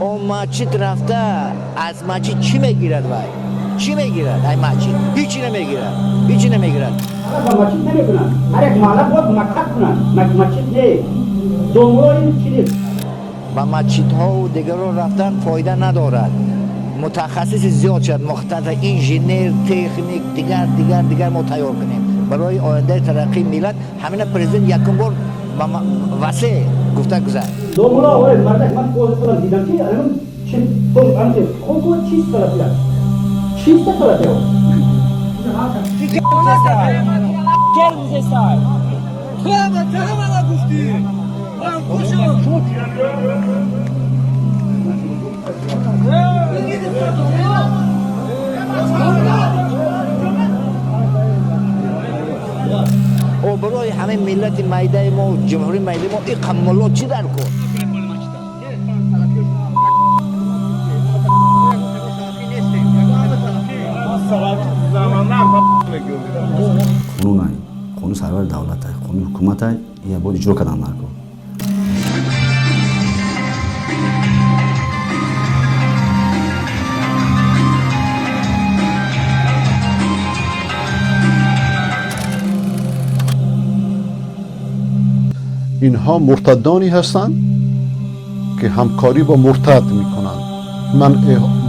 Он масҷид рафта аз масҷид чӣ мегирад вай? Чӣ мегирад ай масҷид? Ҳичи намегирад. Ҳичи намегирад. Ба масҷид намекунанд. Ҳар як маҳалла бояд мактаб кунанд. Масҷид не. Домлои чӣ нест. Ба масҷидҳову дигарро рафтан фоида надорад. Мутахассиси зиёд шуд, мухтасар инженер, техник, дигар, дигар, дигар мо тайёр кунем. Барои ояндаи тараққии миллат ҳамина президент якум бор васеъ гуфта гузашт. Домло ой мардак ман худам дидам ки ҳамин чи анте хонко чист салафия. Чист салафия. Обрӯи ҳамаи миллати майдаи мо, ҷумҳурии майдаи мо ин қаммоло чӣ дар кор? Қонунай, қонун сарвари давлатай, қонуни ҳукуматай, ия бояд иҷро кардан дар кор. اینها مرتدانی هستند که همکاری با مرتد میکنند،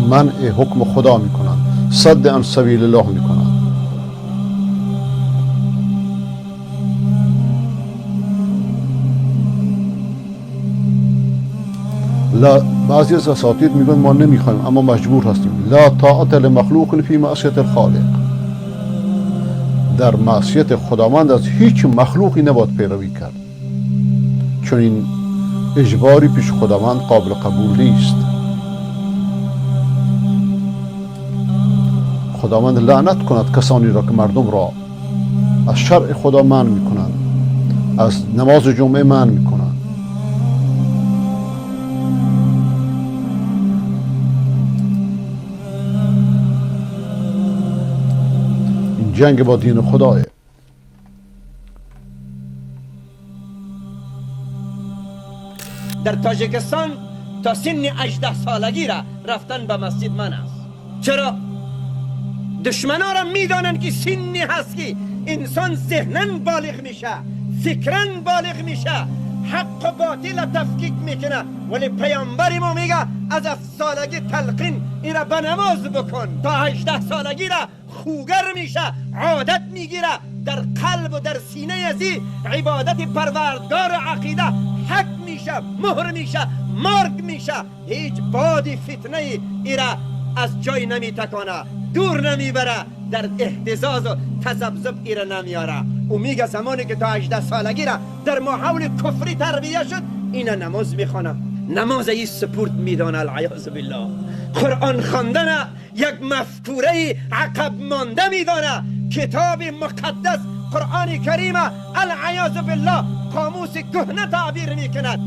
منع حکم خدا میکنند، صد عن سبیل الله میکنند. لا، بعضی از اساتید میگن ما نمیخوایم اما مجبور هستیم. لا طاعت لمخلوق فی معصیت الخالق. در معصیت خداوند از هیچ مخلوقی نباید پیروی کرد، چون این اجباری پیش خداوند قابل قبول نیست. خداوند لعنت کند کسانی را که مردم را از شرع خدا منع میکنند، از نماز جمعه منع میکنند. این جنگ با دین خداه. در تاجیکستان تا سن 18 سالگی را رفتن به مسجد من است. چرا؟ دشمنا را میدانند که سنی هست که انسان ذهناً بالغ میشه، فکراً بالغ میشه، حق و باطل تفکیک میکنه. ولی پیامبر ما میگه از 7 سالگی تلقین این را به نماز بکن. تا 18 سالگی را خوگر میشه، عادت میگیره، در قلب و در سینه ازی عبادت پروردگار عقیده حک میشه، مهر میشه، مرگ میشه. هیچ بادی فتنه ایرا از جای نمیتکانه، دور نمیبره، در اهتزاز و تذبذب ایرا نمیاره. او میگه زمانی که تا 18 سالگی را در ماحول کفری تربیه شد، اینا نماز میخوانه، نماز ای سپورت میدانه، العیاذ بالله. قرآن خواندن یک مفکوره عقب مانده میدانه. کتاب مقدس قرآن کریم العیاذ بالله قاموس کهنه تعبیر میکند.